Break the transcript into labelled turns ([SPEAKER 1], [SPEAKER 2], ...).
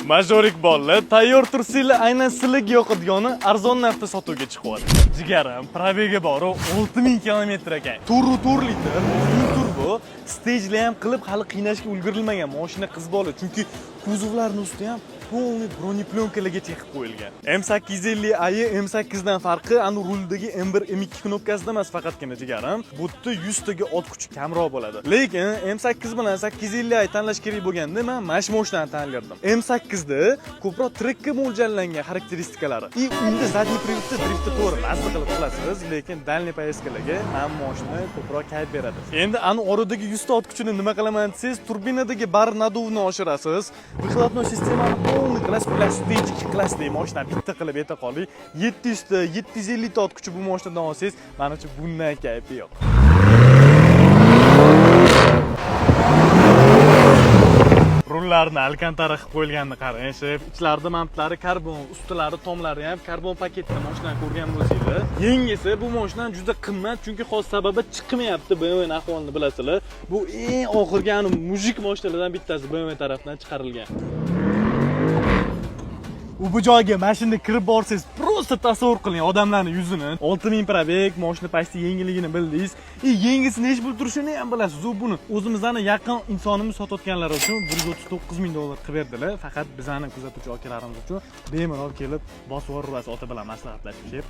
[SPEAKER 1] Мажорик bolalar, tayyor tursanglar, aynan sizlarga yoqadigani arzon narxda sotuvga chiqyapti. Jigarim, пробег i bor, 6000 kilometr ekan. 4,4 litr, turbo, stejlar ham qilib hali qiynashga ulgurilmagan mashina, qiz bola, chunki kuzovlarni usti ham полный бронеплёнка larga chekib qo'yilgan. M850i M8 dan farqi anu ruldagi M1, M2 knopkasida emas faqatgina, jigarim. Bu yerda 100 taga ot kuchi kamroq bo'ladi. Lekin M8 bilan 850i tanlash kerak bo'lganda, men mana shu mashinani tanlardim. M8 da ko'proq trekka mo'ljallangan xarakteristikalari. И unda задний привод da driftni to'g'ri mazza qilib qilasiz, lekin дальний поездка larga mana bu mashina ko'proq kayf beradi. Endi anu oradagi 100 ta ot kuchini nima qilaman desangiz, turbinadagi бар наддув ni oshirasiz, выхлопной sistemani полный qilasiz, xullas, stage 2 klassli mashina bitta qilib eta qoling. 700 ta, 750 ta ot kuchi bu mashinadan olsangiz, manimcha, bundan kayfi yo'q. Rullarni alkantara qilib qo'yilganini qarang, шеф. Ichlarida mantlari karbon, ustilari, tomlari ham karbon paketda mashinani ko'rgan bo'lsanglar. Yengisi bu mashina juda qimmat, chunki hozir sababi chiqmayapti. BMW ahvolini bilasizlar. Bu eng oxirgi ani мужик mashinalardan bittasi BMW tarafidan chiqarilgan. U bu joyga mashinada kirib borsangiz, просто tasavvur qiling odamlarni yuzini. 6000 пробег, mashina почти yengilligini bildingiz. И yengisi nechi pul turishini ham bilasiz. U buni o'zimizni yaqin insonimiz sotayotganlari uchun 139 ming dollar qilib berdilar. Faqat bizani kuzatuvchi akalarimiz uchun bemalol kelib bosib yuborasiz ota bilan maslahatlashib.